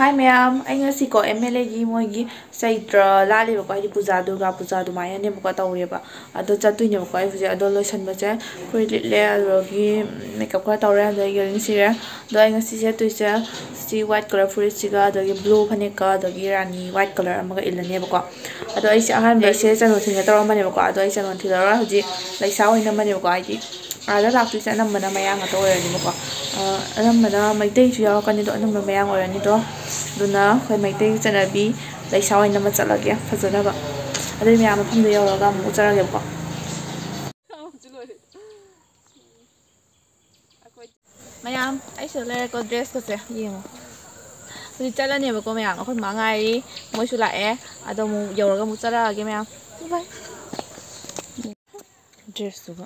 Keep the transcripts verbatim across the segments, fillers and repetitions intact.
ꯍꯥꯏ ꯃꯌꯥꯝ, ꯑꯩ ꯉꯁꯤꯀꯣ M L ꯑꯦꯒꯤ ꯃꯣꯏꯒꯤ ꯆꯩꯇ꯭ꯔ ꯂꯥꯠꯂꯦꯕꯀꯣ, ꯍꯥꯏꯗꯤ ꯄꯨꯖꯥ, ꯗꯨꯔꯒꯥ ꯄꯨꯖꯥ ꯑꯗꯨꯃꯥꯏꯅꯅꯦꯕꯀꯣ ꯇꯧꯔꯦꯕ꯫ ꯑꯗꯣ ꯆꯠꯇꯣꯏꯅꯦꯕꯀꯣ ꯑꯩ ꯍꯧꯖꯤꯛ꯫ ꯑꯗꯣ ꯂꯣꯏꯁꯟꯕꯁꯦ ꯐꯨꯔꯤꯠ ꯂꯤꯠꯂꯦ, ꯑꯗꯨꯗꯒꯤ ꯃꯦꯀꯞ ꯈꯔ ꯇꯧꯔꯦ, ꯑꯗꯨꯗꯒꯤ ꯏꯌꯥꯔꯤꯡ ꯁꯤꯔꯦ꯫ ꯑꯗꯣ ꯑꯩ ꯉꯁꯤ ꯁꯦꯠꯇꯣꯏꯁꯦ ꯁꯤ ꯋꯥꯏꯠ ꯀꯂꯔ ꯐꯨꯔꯤꯠꯁꯤꯒ, ꯑꯗꯒꯤ ꯕ꯭ꯂꯨ ꯐꯅꯦꯛꯀ, ꯑꯗꯒꯤ ꯔꯥꯅꯤ ꯋꯥꯏꯠ ꯀꯂꯔ ꯑꯃꯒ ꯏꯜꯂꯅꯦꯕꯀꯣ꯫ ꯑꯗꯣ ꯑꯩꯁꯦ ꯑꯍꯥꯟꯕ ꯑꯩꯁꯦ ꯆꯅꯣ ꯊꯤꯟꯒꯦ ꯇꯧꯔꯝꯕꯅꯦꯕꯀꯣ, ꯑꯗꯣ ꯑꯩ ꯆꯅꯣ ꯊꯤꯜꯂꯔꯣꯏ꯫ ꯍꯧꯖꯤꯛ ꯂꯩꯁꯥ ꯑꯣꯏꯅ ꯅꯝꯃꯅꯦꯕꯀꯣ, ꯍꯥꯏꯗꯤ ꯑꯥꯗ ꯂꯥꯛꯇꯣꯏꯁꯦ ꯑꯅꯝꯕꯅ ꯃꯌꯥꯡ ꯉꯥꯛꯇ ꯑꯣꯏꯔꯅꯤꯕꯀꯣ꯫ ꯑ, ꯑꯅꯝꯕꯅ ꯃꯩꯇꯩꯁꯨ ꯌꯥꯎꯔꯛꯀꯅꯤ, ꯑꯗꯣ ꯑꯅꯝꯕ ꯃꯌꯥꯡ ꯑꯣꯏꯔꯅꯤꯗꯣ꯫ ꯑꯗꯨꯅ ꯑꯩꯈꯣꯏ ꯃꯩꯇꯩꯒꯤ ꯆꯠꯅꯕꯤ ꯂꯩꯁꯥ ꯑꯣꯏꯅ ꯑꯃ ꯆꯠꯂꯒꯦ ꯐꯖꯅꯕ꯫ ꯑꯗꯨꯏ ꯃꯌꯥꯝ ꯃꯐꯝꯗ ꯌꯧꯔꯒ ꯑꯃꯨꯛ ꯎꯠꯆꯔꯒꯦꯕꯀꯣ꯫ ꯃꯌꯥꯝ, ꯑꯩ ꯁꯤꯗ ꯂꯩꯔꯦꯀꯣ, ꯗ꯭ꯔꯦꯁꯀꯁꯦ ꯌꯦꯡꯉꯣ꯫ ꯍꯧꯖꯤꯛ ꯆꯠꯂꯅꯦꯕꯀꯣ ꯃꯌꯥꯝ, ꯑꯩꯈꯣꯏ ꯃꯥ ꯉꯥꯏꯔꯤ, ꯃꯣꯏꯁꯨ ꯂꯥꯛꯑꯦ꯫ ꯑꯗꯣ ꯑꯃꯨꯛ ꯌꯧꯔꯒ ꯑꯃꯨꯛ ꯆꯠꯂꯛꯑꯒꯦ ꯃꯌꯥꯝ꯫ ꯕꯥꯏ꯫ ꯗ꯭ꯔꯦꯁꯇꯨꯒ꯫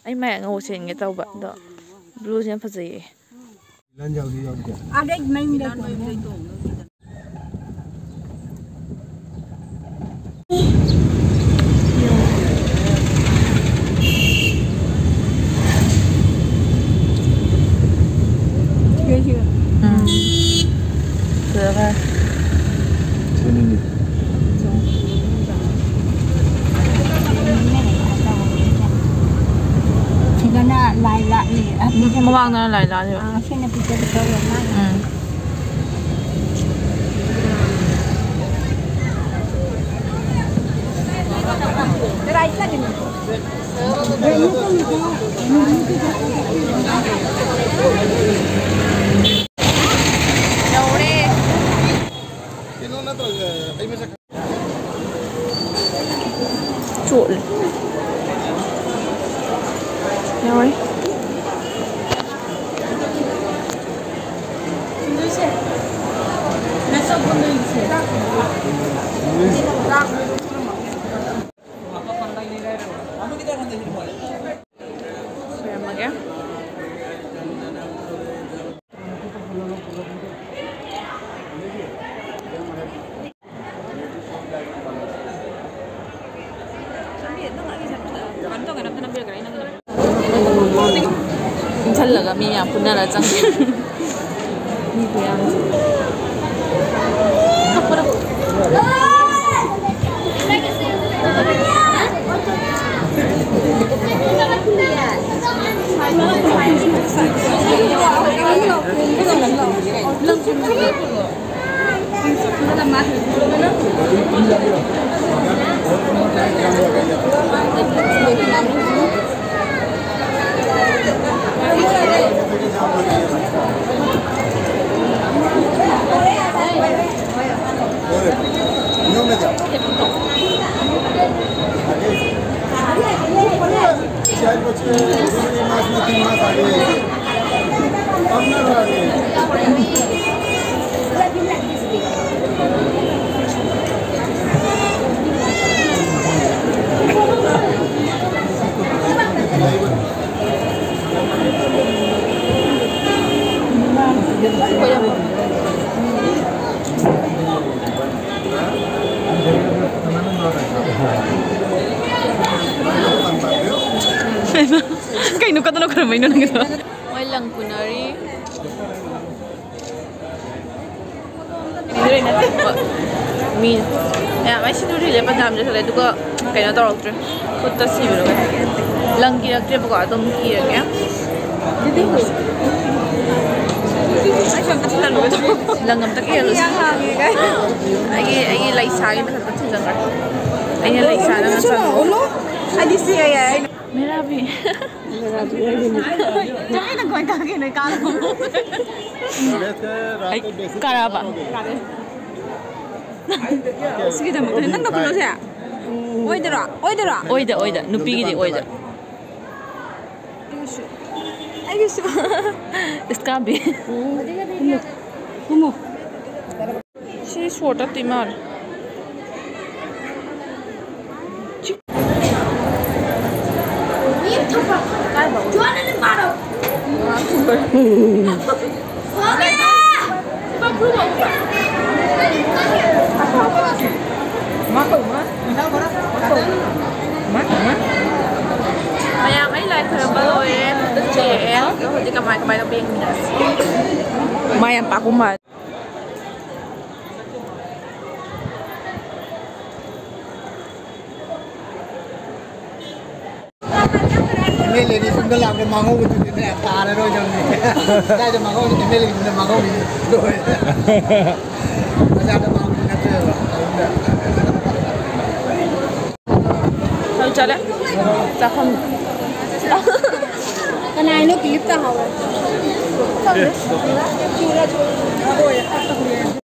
ꯑꯩ ꯃꯥꯏ ꯑꯉꯧꯕ ꯁꯦꯠꯒꯦ ꯇꯧꯕ, ꯑꯗꯣ ꯕ꯭ꯂꯨꯁꯤꯅ ꯐꯖꯩꯌꯦ꯫ ꯎꯝ꯫ ꯐꯖꯈ꯭ꯔꯦ꯫ ꯁꯤꯗꯅ ꯂꯥꯏ ꯂꯥꯠꯂꯤ꯫ ꯃꯃꯥꯡꯗꯅ ꯂꯥꯏ ꯂꯥꯠꯂꯤꯕ꯫ ꯑꯥ, ꯁꯤꯅ ꯄꯤꯛꯆꯔ ꯄꯤꯛꯆꯔ ꯃꯥꯅ꯫ ꯎꯝ꯫ ꯌꯧꯔꯦ꯫ ꯆꯣꯠꯂꯦ꯫ ꯌꯥꯎꯔꯦ꯫ ꯁꯣꯏꯔꯝꯃꯒꯦ꯫ ꯏꯟꯁꯜꯂꯒ ꯃꯤ ꯃꯌꯥꯝ ꯄꯨꯟꯅꯔ ꯆꯪꯉꯦ꯫ ꯀꯩꯅꯣ ꯀꯗꯅꯣ ꯈꯔꯝꯕꯩꯅꯣ ꯅꯪꯒꯤꯗꯣ? ꯃꯣꯏ ꯂꯪ ꯄꯨꯅꯔꯤ꯫ ꯃꯤ ꯌꯥꯝ ꯑꯩ ꯁꯤꯗꯨꯔꯤ ꯂꯦꯞꯄ ꯌꯥꯝ ꯆꯠꯂꯦ, ꯑꯗꯨꯒ ꯀꯩꯅꯣ ꯇꯧꯔꯛꯇ꯭ꯔꯦ꯫ ꯈꯨꯠꯇ ꯁꯤꯕꯤꯔꯒ ꯂꯪ ꯀꯤꯔꯛꯇ꯭ꯔꯦꯕꯀꯣ, ꯑꯗꯨꯝ ꯀꯤꯔꯒꯦ꯫ ꯑꯩꯁꯨ ꯑꯝꯇ ꯊꯤꯜꯍꯜꯂꯨꯒꯦ ꯇꯧꯕ꯫ ꯂꯪ ꯑꯝꯇ ꯀꯤꯍꯜꯂꯨꯁꯤ꯫ ꯑꯩꯒꯤ, ꯑꯩꯒꯤ ꯂꯩꯁꯥꯒꯤ ꯃꯊꯛꯇ ꯊꯤꯜꯂꯝꯈ꯭ꯔꯦ꯫ ꯑꯩꯅ ꯂꯩꯁꯥꯅ ꯉꯁꯥꯏ꯫ ꯑꯩꯗꯤ ꯁꯤ ꯌꯥꯏ, ꯌꯥꯏ, ꯑꯩꯅ ꯃꯦꯔꯥꯕꯤ꯫ ꯃꯦꯔꯥꯕꯤ ꯑꯣꯏꯔꯤꯅꯤ꯫ ꯀꯃꯥꯏꯅ ꯀꯃꯥꯏꯅ ꯀꯥꯒꯦ ꯅꯣꯏ ꯀꯥꯔꯣ? ꯑꯩ ꯀꯥꯔꯛꯑꯕ? ꯁꯤꯒꯤꯗꯃꯛꯇ ꯅꯪ ꯗꯣꯛꯇꯔꯁꯦ? ꯑꯣꯏꯗꯔꯣ? ꯑꯣꯏꯗꯔꯣ? ꯑꯣꯏꯗ, ꯑꯣꯏꯗ꯫ ꯅꯨꯄꯤꯒꯤꯗꯤ ꯑꯣꯏꯗ꯫ ꯑꯩꯒꯤꯁꯨ꯫ ꯏꯁꯀꯥꯕꯤ꯫ ꯀꯨꯝꯃꯣ꯫ ꯁꯤ ꯁꯣꯔꯠ ꯇꯠꯇꯣꯏ ꯃꯥꯜꯂꯦ꯫ ꯃꯌꯥꯝ, ꯑꯩ ꯂꯥꯏ ꯈꯣꯏꯔꯝꯕ ꯂꯣꯏꯔꯦ, ꯊꯤꯜꯂꯛꯑꯦ꯫ ꯑꯗꯣ ꯍꯧꯖꯤꯛ ꯀꯃꯥꯏ ꯀꯃꯥꯏꯅ ꯌꯦꯡꯃꯤꯟꯅꯁꯤ꯫ ꯃꯥ ꯌꯥꯝ ꯄꯥꯛꯄ ꯃꯥꯜꯂꯦ꯫ ꯑꯦꯝ ꯑꯦꯜ ꯑꯦꯗꯤ ꯁꯣꯝꯗ ꯂꯥꯛꯄꯗ ꯃꯥꯡꯍꯧꯕꯗꯨꯗꯤꯅꯦ ꯇꯥꯔꯔꯣꯏꯗꯕꯅꯤ꯫ ꯀꯗꯥꯏꯗ ꯃꯥꯡꯍꯧꯔꯤ? M L ꯑꯦꯒꯤꯗꯨꯅ ꯃꯥꯡꯍꯧꯔꯤꯅꯤ꯫ ꯂꯣꯏꯔꯦ꯫ ꯕꯖꯥꯔꯗ ꯃꯥꯡꯕꯗꯤ ꯅꯠꯇ꯭ꯔꯦꯕ꯫ ꯑꯗꯨꯅ ꯍꯣꯏ, ꯆꯠꯂꯦ꯫ ꯆꯥꯐꯝ꯫ ꯀꯅꯥꯏꯅꯣ ꯀꯤꯂꯤꯞ ꯇꯥꯍꯧꯋꯦ?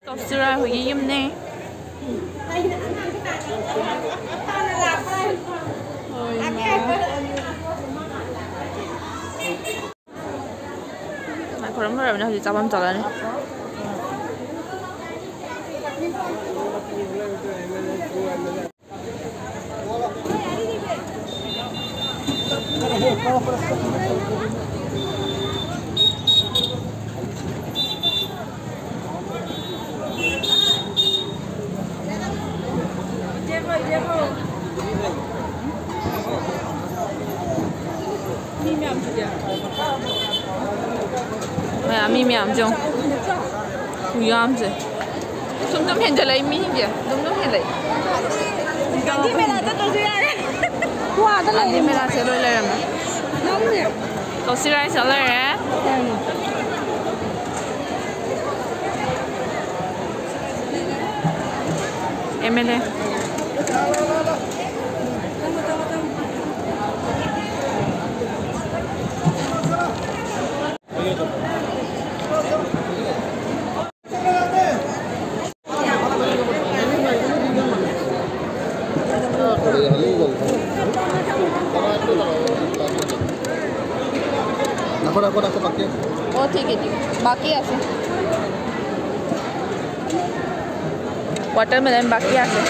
ꯇꯣꯞꯁꯤꯔꯥ ꯍꯣꯏꯒꯤ ꯌꯨꯝꯅꯦ꯫ ꯃꯥꯏ ꯈꯣꯏꯔꯝ ꯂꯣꯏꯔꯕꯅꯤꯅ ꯍꯧꯖꯤꯛ ꯆꯥꯐꯝ ꯆꯠꯂꯅꯤ꯫ ꯃꯌꯥꯝ, ꯃꯤ ꯃꯌꯥꯝꯁꯦ ꯌꯦꯡꯉꯣ꯫ ꯈꯨꯌꯥꯝꯁꯦ꯫ ꯁꯨꯝ ꯁꯨꯝ ꯍꯦꯟꯖꯜꯂꯛꯏ ꯃꯤꯁꯤꯡꯁꯦ꯫ ꯁꯨꯝ ꯁꯨꯝ ꯍꯦꯜꯂꯛꯏ꯫ ꯒꯥꯟꯙꯤ ꯃꯦꯂꯥ ꯆꯠꯇ꯭ꯔꯁꯨ ꯌꯥꯔꯦ꯫ ꯒꯥꯟꯙꯤ ꯃꯦꯂꯥꯁꯦ ꯂꯣꯏ ꯂꯩꯔꯝꯃꯦ꯫ ꯇꯣꯞꯁꯤꯔꯥ ꯍꯣꯏ ꯆꯠ ꯂꯩꯔꯦ꯫ ꯑꯦꯝ ꯑꯦꯜ ꯑꯦ꯫ ৰাখো, ৰাখো, ৰাখো, বাকী আছে। অ, ঠিক আছে, ঠিক আছে। বাকী আছে। ৱাটাৰমেলন বাকী আছে।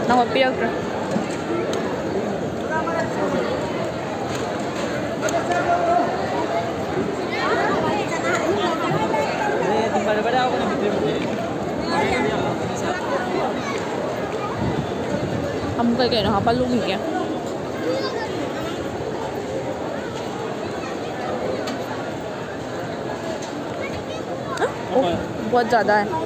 ꯅꯪ ꯄꯤꯔꯛꯇ꯭ꯔꯣ? ꯑꯃꯨꯛ ꯀꯩ ꯀꯩꯅꯣ ꯍꯥꯞꯄꯜꯂꯨꯈꯤꯒꯦ꯫ बहुत ज़्यादा है।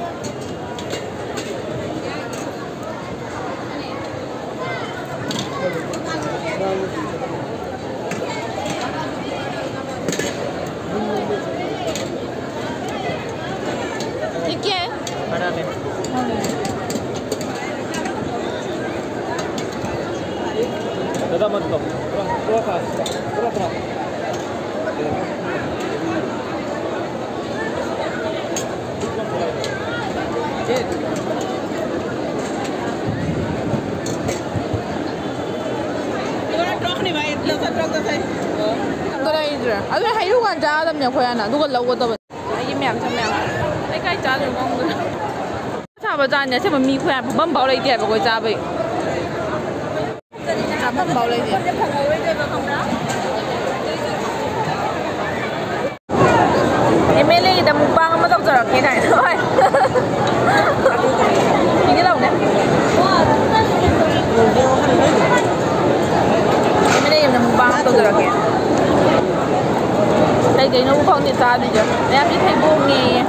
ये क्या है? ज़्यादा मत लो, थोड़ा, थोड़ा सा, थोड़ा, थोड़ा। ꯂꯩꯗ꯭ꯔꯦ꯫ ꯑꯗꯨ ꯍꯩꯔꯨꯀꯥꯟ ꯆꯥꯒꯗꯕꯅꯦ ꯑꯩꯈꯣꯏ ꯍꯥꯟꯅ, ꯑꯗꯨꯒ ꯂꯧꯒꯗꯕꯅꯦ꯫ ꯑꯩꯒꯤ ꯃꯌꯥꯝ ꯊꯝꯃꯦ꯫ ꯑꯩ ꯀꯥꯏ ꯆꯥꯗꯣꯏꯅꯣ ꯈꯪꯗ꯭ꯔꯦ꯫ ꯁꯥꯕ ꯖꯥꯠꯅꯦ ꯑꯁꯦꯡꯕ, ꯃꯤ ꯈꯨꯌꯥꯝ ꯐꯝꯐꯝ ꯐꯥꯎ ꯂꯩꯇꯦ ꯍꯥꯏꯕ ꯑꯩꯈꯣꯏ ꯆꯥꯕꯩ꯫ ꯆꯥꯐꯝ ꯐꯥꯎ ꯂꯩꯇꯦ꯫ ꯑꯦꯝ ꯑꯦꯜ ꯑꯦꯒꯤꯗ ꯃꯨꯛꯕꯥꯡ ꯑꯃ ꯇꯧꯖꯔꯛꯀꯦ ꯀꯥꯏꯅ꯫ ꯍꯣꯏ꯫ ꯁꯤꯒꯦ ꯇꯧꯅꯦ꯫ ꯑꯦꯝ ꯑꯦꯜ ꯑꯦꯒꯤꯗ ꯃꯨꯛꯕꯥꯡ ꯑꯃ ꯇꯧꯖꯔꯛꯀꯦ꯫ ꯀꯩ ꯀꯩꯅꯣꯕꯨ ꯈꯪꯗꯦ ꯆꯥꯗꯣꯏꯁꯦ꯫ ꯃꯌꯥꯝꯁꯦ ꯊꯩꯕꯣꯡꯅꯦꯌꯦ꯫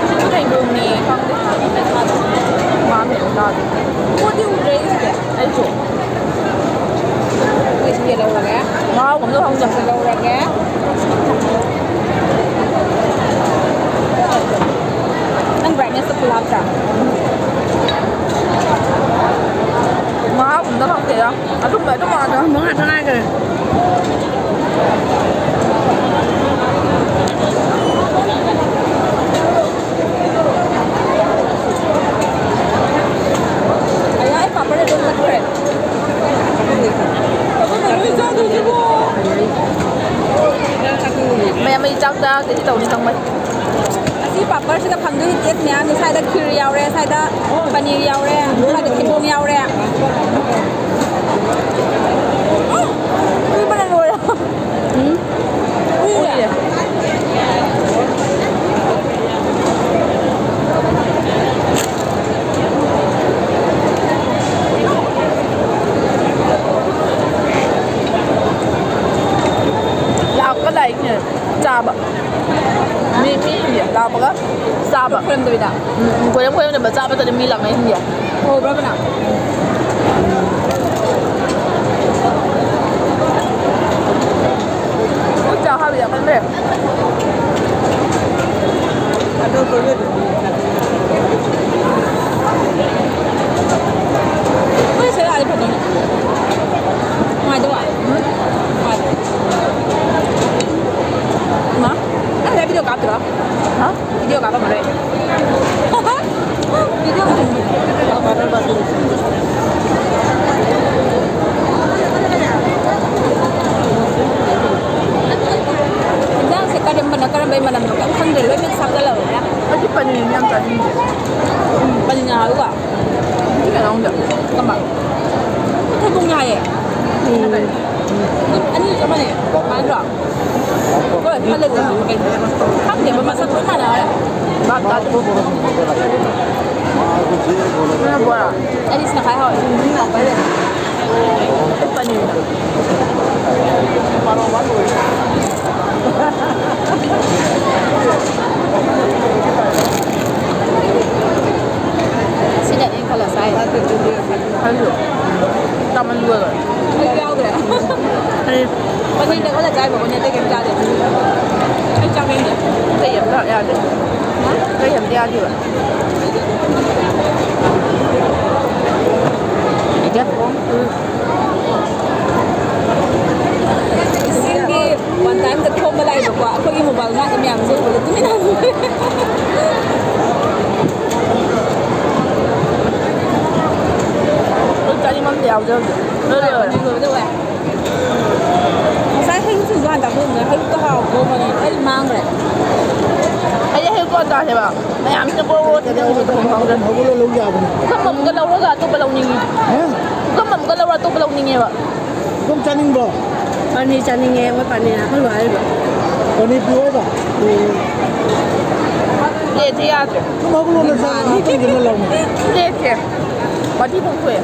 ꯁꯤꯕꯨ ꯊꯩꯕꯣꯡꯅꯦꯌꯦ꯫ ꯈꯪꯗꯦ꯫ ꯃꯥ ꯃꯌꯥꯝ ꯆꯥꯗꯣꯏ꯫ ꯄꯣꯠꯇꯤ ꯎꯗ꯭ꯔꯦ ꯑꯩ ꯁꯤꯗꯤ꯫ ꯑꯩꯁꯨ꯫ ꯑꯩꯈꯣꯏ ꯁꯤꯡꯖꯦ ꯂꯧꯔꯒꯦ꯫ ꯃꯍꯥꯎ ꯑꯝꯇ ꯈꯪꯗꯦ꯫ ꯂꯧꯔꯒꯦ꯫ ꯅꯪ brightness ꯇꯣ full ꯍꯥꯞꯇ꯭ꯔꯥ? ꯃꯍꯥꯎ ꯑꯝꯇ ꯈꯪꯗꯦꯗ꯫ ꯑꯊꯨꯝꯕ, ꯑꯊꯨꯝꯕ ꯉꯥꯛꯇ꯫ ꯑꯊꯨꯝꯕ ꯉꯥꯛꯇ ꯉꯥꯏꯈ꯭ꯔꯦ꯫ ꯑꯌꯥ, ꯑꯩ ꯄꯥꯄꯔ ꯂꯣꯏ ꯇꯠꯈ꯭ꯔꯦ꯫ ꯃꯌꯥꯝ ꯑꯩ ꯆꯥꯛ ꯆꯥꯗꯗꯤ ꯇꯧꯅꯤ ꯈꯪꯕꯅꯤ꯫ ꯑꯁꯤ ꯄꯥꯄꯔꯁꯤꯗ ꯐꯪꯗꯣꯏ taste ꯃꯌꯥꯝꯁꯦ, ꯁ꯭ꯋꯥꯏꯗ ꯈꯤꯔ ꯌꯥꯎꯔꯦ, ꯁ꯭ꯋꯥꯏꯗ ꯄꯅꯤꯔ ꯌꯥꯎꯔꯦ, ꯁ꯭ꯋꯥꯏꯗ ꯊꯤꯕꯣꯡ ꯌꯥꯎꯔꯦ꯫ ꯎꯝ, ꯀꯨꯏꯕꯅ ꯂꯣꯏꯔꯦ꯫ ꯎꯝ꯫ ꯎꯏꯌꯦ꯫ ꯂꯥꯛꯄ ꯂꯥꯛꯏꯅꯦ ꯆꯥꯕ꯫ ꯃꯤ, ꯃꯤ ꯍꯥꯞꯄꯒ ꯆꯥꯕ꯫ ꯈꯣꯏꯔꯝꯗꯕꯤꯗ꯫ ꯎꯝ, ꯎꯝ, ꯈꯣꯏꯔꯝ ꯈꯣꯏꯔꯝꯗꯕ ꯆꯥꯕ ꯇꯥꯔꯗꯤ ꯃꯤ ꯂꯥꯛꯅꯩꯁꯤꯡꯁꯦ꯫ ꯍꯧꯕ꯭ꯔꯕ ꯅꯪ? ꯈꯨꯠ ꯆꯥ ꯍꯥꯞꯄ ꯌꯥꯝ ꯀꯟꯕ ꯂꯩ꯫ ꯍꯣꯏ, ꯁꯤ ꯂꯥꯛꯑꯗꯤ ꯐꯗꯧꯅꯤ꯫ ꯅꯨꯡꯉꯥꯏꯗꯧꯕ꯫ ꯎꯝ? ꯅꯨꯡꯉꯥꯏꯗꯧꯕ꯫ ꯏꯃꯥ, ꯅꯪ ꯉꯁꯥꯏ video ꯀꯥꯞꯇ꯭ꯔꯣ? ꯍꯥ? Video ꯀꯥꯞꯄꯝꯃꯔꯣꯏ꯫ Video ꯀꯥꯞꯄꯝꯃꯔꯣꯏ꯫ ꯏꯟꯖꯥꯡꯁꯦ ꯀꯔꯝꯕꯅ ꯀꯔꯝꯕꯩ ꯃꯅꯝꯅꯣ ꯀꯩꯝ ꯈꯪꯗ꯭ꯔꯦ, ꯂꯣꯏ mix ꯍꯥꯞꯆꯜꯂꯕꯅꯤꯅ꯫ ꯑꯩꯗꯤ ꯄꯅꯤꯔꯅꯤ ꯌꯥꯝ ꯆꯥꯅꯤꯡꯉꯤꯁꯦ꯫ ꯎꯝ, ꯄꯅꯤꯔꯅ ꯍꯥꯎꯋꯤꯀꯣ꯫ ꯁꯤ ꯀꯩꯅꯣꯝꯗ꯫ ꯀꯃꯥꯏ? ꯊꯩꯕꯣꯡꯅꯦ ꯍꯥꯏꯌꯦ꯫ ꯎꯝ꯫ ꯑꯗꯨꯝ ꯑꯅꯤꯁꯨ ꯆꯞ ꯃꯥꯟꯅꯩ꯫ ꯃꯥꯟꯅꯗ꯭ꯔꯣ? ꯍꯣꯏ, ꯈꯜꯂꯁꯦ꯫ ꯈꯪꯗꯦꯕ, ꯃꯁꯛ ꯂꯣꯏ ꯃꯥꯟꯅꯔꯦ꯫ ꯚꯥꯞ ꯇꯥꯗꯦ꯫ ꯅꯪꯅ ꯕꯣꯔꯥ? ꯑꯩꯗꯤ ꯁꯤꯅ ꯈ꯭ꯋꯥꯏ ꯍꯥꯎꯋꯦ꯫ ꯄꯅꯤꯔ꯫ ꯁꯤꯗꯅꯦ ꯑꯩꯅ ꯈꯜꯂ ꯆꯥꯏꯁꯦ꯫ ꯑꯩꯁꯨ ꯆꯥꯃꯟꯕꯒ꯫ ꯑꯩꯁꯨ ꯌꯥꯎꯈ꯭ꯔꯦ꯫ ꯑꯩ ꯄꯅꯤꯔꯗ ꯈꯜꯂ ꯆꯥꯏꯕ, ꯑꯩꯈꯣꯏꯅ ꯑꯇꯩ ꯀꯩꯝ ꯆꯥꯗꯦ꯫ ꯑꯩ ꯆꯥꯅꯤꯡꯗꯦ꯫ ꯑꯇꯩ ꯑꯝꯇ ꯌꯥꯗꯦ꯫ ꯑꯇꯩ ꯑꯝꯇ ꯌꯥꯗꯦꯕ꯫ ꯏꯗꯦ꯫ ꯎꯝ꯫ ꯏꯁꯤꯡꯒꯤ one time ꯗ ꯊꯣꯝꯕ ꯂꯥꯛꯏꯕꯀꯣ, ꯑꯩꯈꯣꯏꯒꯤ mobile ꯉꯥꯛꯏ ꯃꯌꯥꯝꯁꯦ ꯎꯕꯗ ꯇꯨꯃꯤꯟꯅ ꯍꯟꯈ꯭ꯔꯦ꯫ ꯂꯣꯏ ꯆꯥꯅꯤꯡꯕ ꯑꯝꯇ ꯌꯥꯎꯗꯦ ꯍꯧꯖꯤꯛ꯫ ꯂꯣꯏ ꯂꯣꯏꯔꯦ꯫ ꯂꯣꯏꯔꯦ, ꯂꯣꯏꯔꯦ꯫ ꯉꯁꯥꯏ ꯍꯩꯔꯨꯛꯁꯤꯡꯗꯣ ꯍꯥꯟꯅ ꯆꯥꯊꯣꯛꯑꯝꯕꯅꯦ, ꯍꯩꯔꯨꯛꯇꯣ ꯍꯥꯎꯕ꯭ꯔꯣ ꯃꯅꯦ? ꯑꯩ ꯃꯥꯡꯈ꯭ꯔꯦ꯫ ꯑꯩ ꯍꯩꯔꯨꯛꯇꯣ ꯍꯥꯟꯅ ꯆꯥꯁꯦꯕ꯫ ꯃꯌꯥꯝꯁꯤꯅ ꯒ꯭ꯔꯣ ꯒ꯭ꯔꯣ ꯆꯠꯈꯤꯕ ꯍꯧꯒꯠꯂ ꯂꯧ ꯌꯥꯕꯅꯦ꯫ ꯄꯨꯈꯝ ꯑꯃꯒ ꯂꯧꯔꯒ ꯑꯇꯣꯞꯄ ꯂꯧꯅꯤꯡꯉꯤ꯫ ꯍꯥ? ꯄꯨꯈꯝ ꯑꯃꯒ ꯂꯧꯔ ꯑꯇꯣꯞꯄ ꯂꯧꯅꯤꯡꯉꯦꯕ꯫ ꯄꯨꯈꯝ ꯆꯥꯅꯤꯡꯕ꯭ꯔꯣ? ꯄꯅꯤꯔ ꯆꯥꯅꯤꯡꯉꯦ, ꯃꯣꯏ ꯄꯅꯤꯔ ꯍꯥꯞꯍꯜꯂꯣ ꯍꯥꯏꯔꯤꯕ꯫ ꯄꯅꯤꯔ ꯄꯤꯌꯣ ꯍꯥꯏꯕ? ꯎꯝ꯫ ꯄ꯭ꯂꯦꯠꯁꯦ ꯌꯥꯗ꯭ꯔꯦ꯫ ꯑꯗꯨꯝ ꯍꯧꯒꯠꯂꯣꯅꯦ, ꯆꯥ ꯉꯥꯛꯇꯪ ꯂꯧꯅꯦ꯫ ꯄ꯭ꯂꯦꯠꯁꯦ ꯃꯊꯤ ꯄꯣꯛꯊꯣꯛꯑꯦ꯫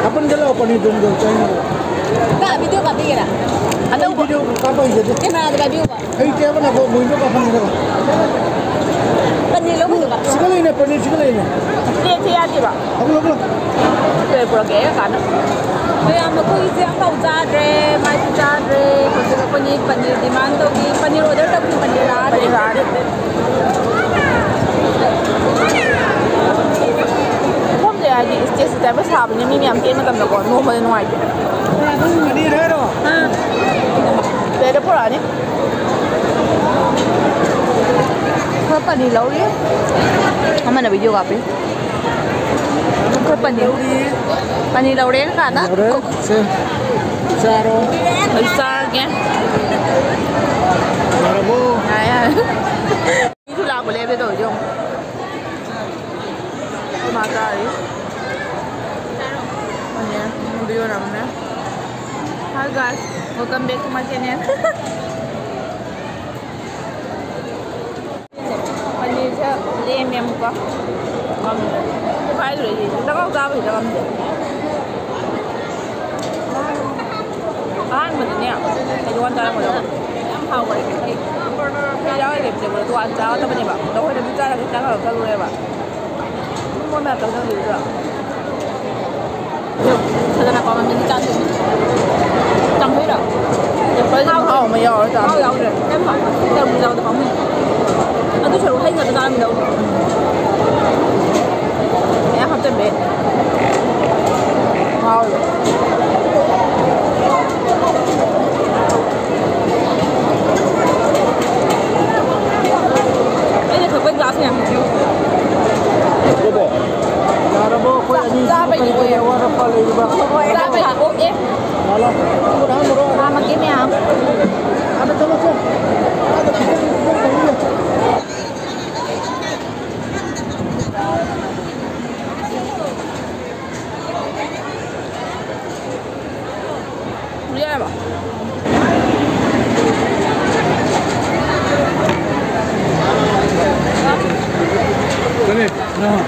ꯍꯥꯞꯄꯟꯒꯦ ꯂꯥꯛꯑꯣ, ꯄꯅꯤꯔ ꯗꯣꯡ ꯗꯣꯡ ꯆꯥꯅꯤꯡꯕ꯭ꯔꯣ? ꯀꯥ, ꯚꯤꯗꯤꯑꯣ ꯀꯥꯞꯄꯤꯒꯦꯔꯥ? ꯑꯅꯧꯕ꯫ ꯚꯤꯗꯤꯑꯣ ꯀꯥꯞꯄ ꯍꯩꯖꯗꯦ꯫ ꯀꯦꯃꯦꯔꯥꯗ ꯄꯥꯏꯕꯤꯌꯨꯕ꯫ ꯍꯩꯇꯦ ꯍꯥꯏꯕ꯫ ꯅꯀꯣ, ꯃꯣꯏꯗꯣ ꯀꯥꯞꯐꯝꯒꯤꯗꯕ꯫ ꯄꯅꯤꯔ ꯂꯧꯕꯤꯌꯨꯕ꯫ ꯁꯤꯒ ꯂꯩꯅꯦ, ꯄꯅꯤꯔ ꯁꯤꯒ ꯂꯩꯅꯦ꯫ ꯄ꯭ꯂꯦꯠꯁꯦ ꯌꯥꯗꯦꯕ꯫ ꯂꯧꯕꯤꯌꯨ, ꯂꯧꯕꯤꯌꯨ꯫ ꯄ꯭ꯂꯦꯠ ꯄꯨꯔꯛꯀꯦ ꯑꯩ ꯀꯥꯟꯗ꯫ ꯃꯌꯥꯝ, ꯑꯩꯈꯣꯏꯁꯦ ꯑꯝꯐꯥꯎ ꯆꯥꯗ꯭ꯔꯦ, ꯃꯥꯏꯁꯨ ꯆꯥꯗ꯭ꯔꯦ꯫ ꯍꯧꯖꯤꯛ ꯑꯩꯈꯣꯏꯅꯤ ꯄꯅꯤꯔ ꯗꯤꯃꯥꯟ ꯇꯧꯈꯤ꯫ ꯄꯅꯤꯔ ꯑꯣꯔꯗꯔ ꯇꯧꯈꯤ, ꯄꯅꯤꯔ ꯂꯥꯛꯑꯗꯤ꯫ ꯄꯅꯤꯔ ꯂꯥꯛꯑꯗꯤ꯫ ꯃꯐꯝꯁꯦ ꯍꯥꯏꯗꯤ ꯁ꯭ꯇꯦꯖ ꯇꯥꯏꯞꯇ ꯁꯥꯕꯅꯤꯅ ꯃꯤ ꯃꯌꯥꯝ ꯆꯦꯟ ꯃꯇꯝꯗꯀꯣ ꯅꯣꯝꯕꯗ ꯅꯨꯡꯉꯥꯏꯇꯦ꯫ ꯄ꯭ꯂꯦꯠꯇ ꯄꯨꯔꯛꯑꯅꯤ꯫ ꯈꯔ ꯄꯅꯤꯔ ꯂꯧꯔꯤ꯫ ꯑꯃꯅ ꯚꯤꯗꯤꯑꯣ ꯀꯥꯞꯄꯤ꯫ ꯈꯔ ꯄꯅꯤꯔ꯫ ꯄꯅꯤꯔ ꯂꯧꯔꯦ ꯀꯀꯥꯅ꯫ ꯂꯧꯔꯦ꯫ ꯁꯦ꯫ ꯆꯥꯔꯣ꯫ ꯑꯩ ꯆꯥꯔꯒꯦ꯫ ꯌꯥꯔꯕꯣ? ꯌꯥꯔꯦ, ꯌꯥꯔꯦ꯫ ꯃꯤꯁꯨ ꯂꯥꯛꯄ ꯂꯦꯞꯄꯦ ꯇꯧꯔꯤꯁꯦ ꯌꯦꯡꯉꯣ꯫ ꯑꯩꯈꯣꯏ ꯃꯥ ꯆꯥꯔꯤ꯫ ꯃꯅꯦ, ꯅꯪꯕꯨ ꯌꯣꯟꯂꯝꯃꯦ꯫ Hi guys, welcome back to my channel. ꯄꯅꯤꯔꯁꯦ ꯂꯦꯝꯃꯦ ꯑꯃꯨꯛꯀ꯫ ꯉꯝꯗ꯭ꯔꯦ꯫ ꯄꯣꯛꯈꯥꯏꯗꯣꯔꯦ ꯑꯩꯗꯤ꯫ ꯆꯥꯛꯈꯥꯎ ꯆꯥꯕ ꯍꯦꯛꯇ ꯉꯝꯗꯦ꯫ ꯑꯍꯥꯟꯕꯗꯅꯦ, ꯑꯩꯗꯤ ꯋꯥꯟ ꯆꯥꯔꯝꯒꯗꯕ꯫ ꯌꯥꯝ ꯍꯥꯎꯈ꯭ꯔꯦ꯫ ꯑꯩ ꯌꯥꯎꯔꯤꯉꯩ ꯄꯤꯖꯕꯗꯣ ꯋꯥꯟ ꯆꯥꯒꯗꯕꯅꯦꯕ꯫ ꯑꯗꯣ ꯑꯩꯈꯣꯏꯅ ꯑꯗꯨꯝ ꯆꯥꯔꯒ ꯍꯤꯗꯥꯛ ꯈꯔ ꯆꯠꯂꯨꯔꯦꯕ꯫ ꯃꯣꯏ ꯃꯌꯥꯝ ꯆꯪꯁꯤꯜꯂꯤꯗꯨꯗ꯫ ꯐꯖꯅ ꯀꯣ ꯃꯃꯤꯡꯗꯤ ꯆꯥꯗ꯭ꯔꯤ꯫ ꯆꯥꯝꯊꯣꯛꯏꯔꯣ? ꯑꯦꯄꯜꯗꯤ ꯃꯍꯥꯎ ꯑꯃ ꯌꯥꯎꯔ ꯆꯥꯕ꯫ ꯃꯍꯥꯎ ꯌꯥꯎꯗ꯭ꯔꯦ꯫ ꯌꯥꯝ ꯍꯥꯎ-, ꯇꯔꯕꯨꯖ ꯌꯥꯎꯕꯗꯣ ꯄꯥꯝꯃꯨꯏ꯫ ꯑꯗꯨ ꯁꯔꯨꯛ ꯍꯩ ꯉꯥꯛꯇ ꯆꯥꯔꯝꯃꯤꯗꯧ꯫ ꯃꯌꯥꯝ ꯍꯥꯞꯆꯤꯟꯕꯩ꯫ ꯃꯍꯥꯎꯗꯣ꯫ ꯑꯩꯅ ꯊꯛꯄꯩ ꯒ꯭ꯂꯥꯁ ꯃꯌꯥꯝꯁꯤꯁꯨ꯫ ꯌꯥꯔꯕꯣ? ꯑꯩꯈꯣꯏ ꯑꯅꯤ ꯆꯥꯕꯩꯗꯤ ꯑꯣꯏꯌꯦ꯫ ꯑꯋꯥꯠ ꯑꯄꯥ ꯂꯩꯔꯤꯕ? ꯍꯣꯏ, ꯆꯥꯕꯩꯗꯤ ꯑꯣꯛꯑꯦ꯫ ꯂꯥꯛꯂꯣ꯫ ꯈꯨꯠ ꯍꯥꯝꯃꯨꯔꯣ꯫ ꯆꯥꯝꯃꯒꯤ ꯃꯌꯥꯝ꯫ ꯑꯥꯗ ꯆꯠꯂꯣ, ꯆꯠꯂꯣ꯫ ꯑꯥꯗ ꯈꯤꯇꯪ, ꯈꯤꯇꯪ ꯇꯧꯕꯤꯌꯨ꯫ ꯌꯥꯔꯕꯣ? ꯀꯔꯤ? ꯑꯥ꯫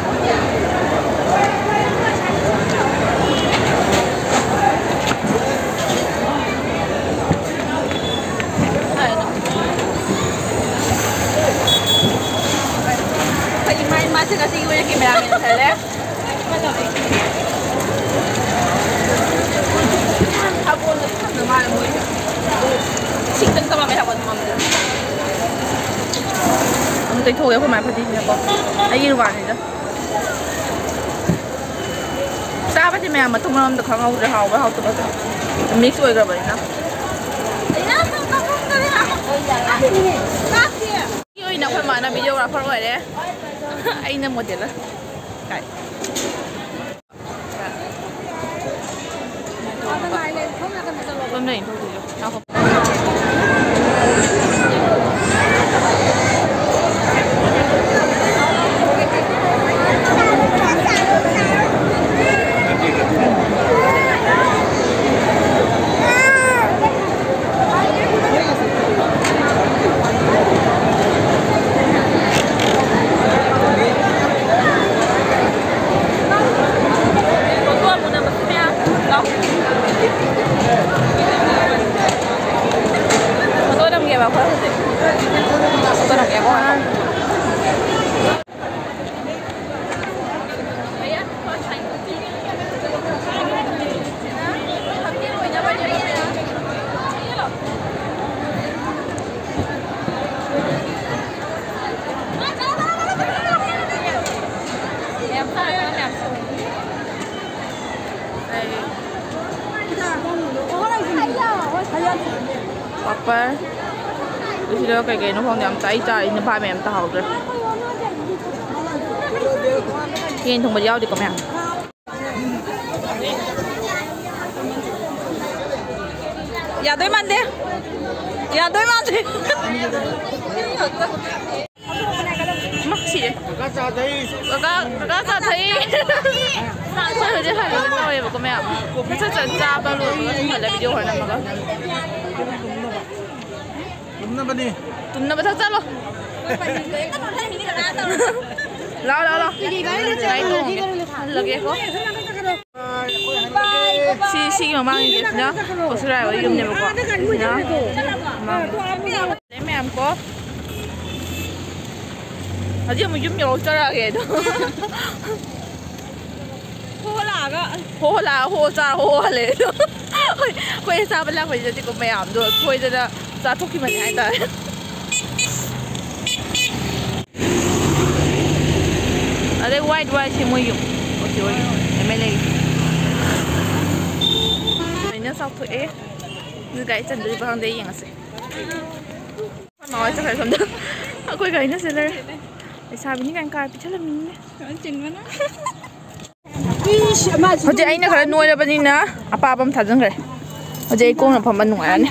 ꯁꯥꯒꯣꯟꯗ ꯊꯝꯅ ꯃꯥꯜꯂꯦ ꯃꯣꯏ꯫ ꯏꯁꯤꯡꯗ ꯊꯝꯃꯝꯃꯦ ꯁꯥꯒꯣꯟ ꯊꯝꯃꯝꯕꯗ꯫ ꯑꯃꯨꯛ ꯇꯩꯊꯣꯛꯑꯒꯦ ꯑꯩꯈꯣꯏ ꯃꯥꯏ ꯐꯗꯤꯁꯤꯅꯀꯣ꯫ ꯑꯩꯒꯤ ꯔꯨꯃꯥꯜꯅꯤꯗ꯫ ꯆꯥꯕꯗꯤ ꯃꯌꯥꯝ ꯃꯊꯣꯡ ꯃꯔꯝꯗ ꯈꯪꯍꯧꯗ꯭ꯔꯦ, ꯍꯥꯎꯕ꯭ꯔꯥ ꯍꯥꯎꯇꯕ꯭ꯔꯥ ꯃꯤꯛꯁ ꯑꯣꯏꯈ꯭ꯔꯕꯅꯤꯅ꯫ ꯑꯩꯒꯤ ꯑꯣꯏꯅ ꯑꯩꯈꯣꯏ ꯃꯥꯅ ꯚꯤꯗꯤꯑꯣꯒ꯭ꯔꯥꯐꯔ ꯑꯣꯏꯔꯦ꯫ ꯑꯩꯅ ꯃꯣꯗꯦꯂꯔ꯫ ꯀꯥꯏ꯫ ꯁꯣꯝꯗ ꯑꯩꯅ ꯊꯣꯛꯇꯣꯏꯁꯦ꯫ ꯉꯥꯏꯈꯣ꯫ ꯐꯣꯇꯣ ꯅꯝꯒꯦꯕ ꯑꯩꯈꯣꯏ ꯍꯧꯖꯤꯛ꯫ ꯐꯣꯇꯣ ꯅꯝꯒꯦꯀꯣ꯫ ꯄꯥꯄꯔ꯫ ꯑꯗꯨ ꯁꯤꯗ ꯀꯩ ꯀꯩꯅꯣ ꯈꯪꯗꯦ, ꯑꯝꯇ ꯑꯩ ꯆꯥ-, ꯑꯩꯅ ꯚꯥꯞ ꯃꯦꯟ ꯑꯝꯇ ꯍꯧꯗ꯭ꯔꯦ꯫ ꯌꯦꯟ ꯊꯣꯡꯕꯗꯤ ꯌꯥꯎꯗꯦꯀꯣ ꯃꯌꯥꯝ꯫ ꯌꯥꯗꯣꯏ ꯃꯥꯟꯗꯦ꯫ ꯌꯥꯗꯣꯏ ꯃꯥꯟꯗꯦ꯫ ꯃꯥ ꯁꯤꯔꯦ꯫ ꯀꯀꯥ ꯆꯥ ꯊꯛꯏ꯫ ꯀꯀꯥ, ꯀꯀꯥ ꯆꯥ ꯊꯛꯏ꯫ ꯑꯩꯈꯣꯏ ꯍꯧꯖꯤꯛ ꯍꯜꯂꯒꯦ ꯇꯧꯋꯦꯕꯀꯣ ꯃꯌꯥꯝ꯫ ꯁꯠ ꯁꯠ ꯆꯥꯕ ꯂꯣꯏꯕꯒ ꯑꯗꯨꯝ ꯍꯜꯂ ꯚꯤꯗꯤꯑꯣ ꯍꯣꯔꯦꯟ ꯅꯝꯃꯒ꯫ ꯇꯨꯝꯅꯕꯅꯤ꯫ ꯇꯨꯝꯅꯕ ꯆꯠ ꯆꯠꯂꯣ꯫ ꯂꯥꯎ, ꯂꯥꯎ, ꯂꯥꯎ꯫ ꯒꯥꯔꯤ ꯇꯣꯡꯉꯒꯦ꯫ ꯍꯜꯂꯒꯦꯀꯣ꯫ ꯁꯤ, ꯁꯤꯒꯤ ꯃꯃꯥꯡꯒꯤꯁꯤꯅ ꯀꯣꯁꯨꯔꯥꯏ ꯍꯣꯏ ꯌꯨꯝꯅꯦꯕꯀꯣ꯫ ꯁꯤꯅ ꯃꯃꯥꯡ꯫ ꯂꯩ ꯃꯌꯥꯝ ꯀꯣ꯫ ꯍꯧꯖꯤꯛ ꯑꯃꯨꯛ ꯌꯨꯝ ꯌꯧꯔꯛꯆꯔꯛꯑꯒꯦ ꯑꯗꯣ꯫ ꯍꯣ ꯂꯥꯛꯑꯒ꯫ ꯍꯣ ꯂꯥꯛꯑ ꯍꯣ ꯆꯥꯔ ꯍꯣ ꯍꯜꯂꯦ ꯑꯗꯣ꯫ ꯑꯩꯈꯣꯏ, ꯑꯩꯈꯣꯏ ꯆꯥꯕ ꯂꯥꯛꯄꯁꯤꯗꯗꯤꯀꯣ ꯃꯌꯥꯝꯗꯣ ꯁꯣꯏꯗꯅ ꯆꯥꯊꯣꯛꯈꯤꯕꯅꯤ ꯍꯥꯏꯇꯥꯔꯦ꯫ ꯑꯗꯩ ꯋꯥꯏꯠ ꯋꯥꯏꯠꯁꯦ ꯃꯣꯏ ꯌꯨꯝ꯫ Okay, okay. ꯑꯦꯝ ꯑꯦꯜ ꯑꯦ꯫ ꯑꯩꯅ ꯆꯥꯎꯊꯣꯛꯑꯦ꯫ ꯑꯗꯨ ꯒꯥꯔꯤ ꯆꯟꯗꯣꯔꯤꯕ ꯈꯪꯗꯦ, ꯌꯦꯡꯉꯁꯦ꯫ ꯃꯥ ꯍꯣꯏ ꯆꯠꯈ꯭ꯔꯦ ꯁꯣꯝꯗ꯫ ꯑꯩꯈꯣꯏ ꯒꯥꯔꯤꯅ ꯆꯦꯜꯂꯔꯦ꯫ ꯂꯩꯁꯥꯕꯤꯅꯤ ꯀꯥꯏꯅ ꯀꯥꯔ ꯄꯤꯁꯜꯂꯝꯃꯤꯅꯦ꯫ ꯍꯧꯖꯤꯛ ꯑꯩꯅ ꯈꯔ ꯅꯣꯏꯔꯕꯅꯤꯅ ꯑꯄꯥꯕ ꯑꯃ ꯊꯥꯖꯤꯟꯈ꯭ꯔꯦ꯫ ꯍꯧꯖꯤꯛ ꯑꯩ ꯀꯣꯡꯅ ꯐꯝꯕ ꯅꯨꯡꯉꯥꯏꯔꯅꯤ꯫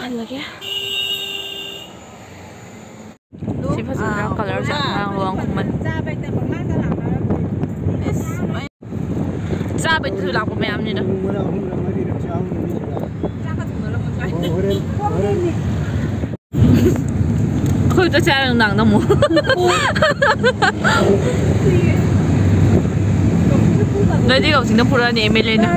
ꯍꯜꯂꯒꯦ꯫ ꯁꯤ ꯐꯖꯗ꯭ꯔꯥ? ꯀꯂꯔꯁꯦ ꯉꯔꯥꯡ ꯂꯨꯍꯣꯡ ꯈꯨꯃꯟ꯫ ꯆꯥꯕꯩꯗꯁꯨ ꯂꯥꯛꯄ ꯃꯌꯥꯝꯅꯤꯅ꯫ ꯑꯩꯈꯣꯏ ꯆꯠꯁꯦ ꯍꯥꯏꯔ ꯅꯨꯡꯗꯥꯡꯗ ꯑꯃꯨꯛ꯫ ꯅꯣꯏꯗꯤ ꯀꯛꯆꯤꯡꯗ ꯄꯨꯔꯛꯑꯅꯤ ꯑꯦꯝ ꯑꯦꯜ ꯑꯦꯅ꯫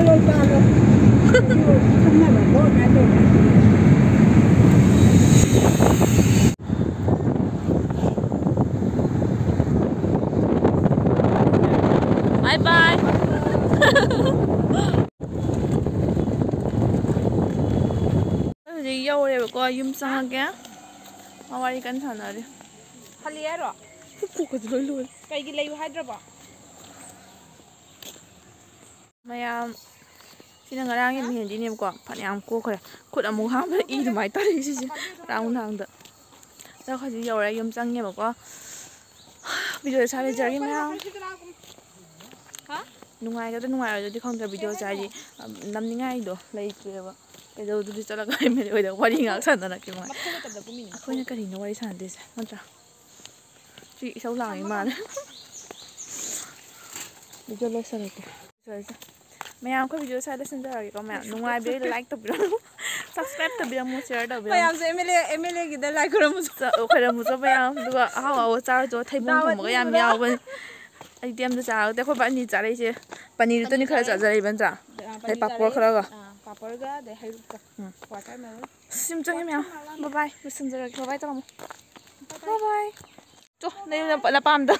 ꯕꯥꯏ ꯕꯥꯏ꯫ ꯍꯧꯖꯤꯛ ꯌꯧꯔꯦꯕꯀꯣ, ꯌꯨꯝ ꯆꯪꯉꯒꯦ꯫ ꯃꯥ ꯋꯥꯔꯤ ꯀꯟꯅ ꯁꯥꯟꯅꯔꯤ꯫ ꯍꯜꯂꯤ ꯍꯥꯏꯔꯣ? ꯄꯨꯛꯀꯁꯦ ꯂꯣꯏ ꯂꯣꯏꯔꯦ꯫ ꯀꯩꯒꯤ ꯂꯩꯌꯨ ꯍꯥꯏꯗ꯭ꯔꯕꯣ? ꯃꯌꯥꯝ, ꯁꯤꯅ ꯉꯔꯥꯡꯒꯤ ꯃꯦꯍꯦꯟꯗꯤꯅꯦꯕꯀꯣ꯫ ꯐꯅꯌꯥꯝ ꯀꯣꯛꯈ꯭ꯔꯦ꯫ ꯈꯨꯠ ꯑꯃꯨꯛ ꯍꯥꯝꯕꯗ ꯏ ꯑꯗꯨꯃꯥꯏꯅ ꯇꯥꯔꯛꯏ ꯁꯤꯁꯦ꯫ ꯉꯔꯥꯡ ꯅꯨꯡꯗꯥꯡꯗ꯫ ꯆꯥꯛ ꯍꯧꯖꯤꯛ ꯌꯧꯔꯦ, ꯌꯨꯝ ꯆꯪꯉꯦꯕꯀꯣ꯫ ꯚꯤꯗꯤꯑꯣ ꯁꯥꯕꯤꯖꯔꯒꯦ ꯃꯌꯥꯝ꯫ ꯅꯨꯡꯉꯥꯏꯒꯗ꯭ꯔꯥ ꯅꯨꯡꯉꯥꯏꯔꯣꯏꯗ꯭ꯔꯗꯤ ꯈꯪꯗ꯭ꯔꯦ꯫ ꯚꯤꯗꯤꯑꯣꯁꯦ ꯍꯥꯏꯗꯤ, ꯅꯝꯅꯤꯡꯉꯥꯏꯗꯣ ꯂꯩꯇ꯭ꯔꯦꯕ꯫ ꯀꯩꯗꯧꯗꯨꯗꯤ ꯆꯠꯂꯒ ꯑꯦꯝ ꯑꯦꯜ ꯑꯦ ꯍꯣꯏꯗ ꯋꯥꯔꯤ ꯉꯥꯏꯍꯥꯛ ꯁꯥꯟꯅꯔꯛꯀꯦ ꯃꯉꯥꯏ꯫ ꯑꯩꯈꯣꯏꯅ ꯀꯔꯤꯅꯣ ꯋꯥꯔꯤ ꯁꯥꯟꯅꯗꯣꯏꯁꯦ ꯅꯠꯇ꯭ꯔꯥ? ꯁꯤ ꯏꯁꯧ ꯂꯥꯡꯉꯤ ꯃꯥꯜꯂꯦ꯫ ꯚꯤꯗꯤꯑꯣ ꯂꯣꯏꯁꯜꯂꯛꯀꯦ꯫ ꯂꯣꯏꯁꯜꯂꯁꯦ꯫ ꯃꯌꯥꯝ ꯑꯩꯈꯣꯏ ꯚꯤꯗꯤꯑꯣ ꯁ꯭ꯋꯥꯏꯗ ꯁꯤꯟꯖꯔꯒꯦꯀꯣ ꯃꯌꯥꯝ ꯅꯨꯡꯉꯥꯏꯕꯤꯔ ꯂꯥꯏꯛ ꯇꯧꯕꯤꯔꯝꯃꯨ ꯁꯕꯁꯀ꯭ꯔꯥꯏꯕ ꯇꯧꯕꯤꯔꯝꯃꯨ ꯁꯤꯌꯔ ꯇꯧꯕꯤꯔꯝꯃꯨ ꯃꯌꯥꯝꯁꯦ M L A M L ꯑꯦꯒꯤꯗ ꯂꯥꯏ ꯈꯨꯔꯨꯝꯃꯨꯁꯨ ꯆ- ꯈꯣꯏꯔꯝꯃꯨꯁꯨ ꯃꯌꯥꯝ ꯑꯗꯨꯒ ꯑꯍꯥꯎ ꯑꯍꯥꯎꯕ ꯆꯥꯔꯨꯁꯨ ꯊꯩꯕꯣꯡ ꯗꯥꯎ ꯊꯣꯡꯕꯒ ꯌꯥꯝ ꯑꯗꯨ ꯌꯥꯎꯕꯅꯤ ꯑꯩꯗꯤ ꯑꯝꯇ ꯆꯥꯔꯛꯇꯦ ꯑꯩꯈꯣꯏ ꯕꯥ ꯑꯅꯤ ꯆꯥꯔꯛꯏꯁꯦ ꯄꯅꯤꯔꯗꯨꯇꯅꯤ ꯈꯔ ꯆꯥꯖꯔꯛꯏꯕ ꯅꯠꯇ꯭ꯔꯥ ꯑꯗꯩ ꯄꯥꯄꯣꯔ ꯈꯔꯒ ꯄꯥꯄꯣꯔꯒ ꯑꯗꯩ ꯍꯩꯔꯨꯛꯀ ꯎꯝ꯫ ꯋꯥꯇꯔꯃꯦꯂꯟ ꯁꯤꯝ ꯆꯪꯉꯦ ꯃꯌꯥꯝ ꯕꯕꯥꯏ ꯂꯣꯏꯁꯤꯟꯖꯔꯒꯦ ꯕꯕꯥꯏ ꯇꯧꯔꯝꯃꯣ ꯕꯕꯥꯏ ꯆꯣ ꯅꯌꯨꯝꯗ ꯄꯠꯂ ꯄꯥꯝꯗ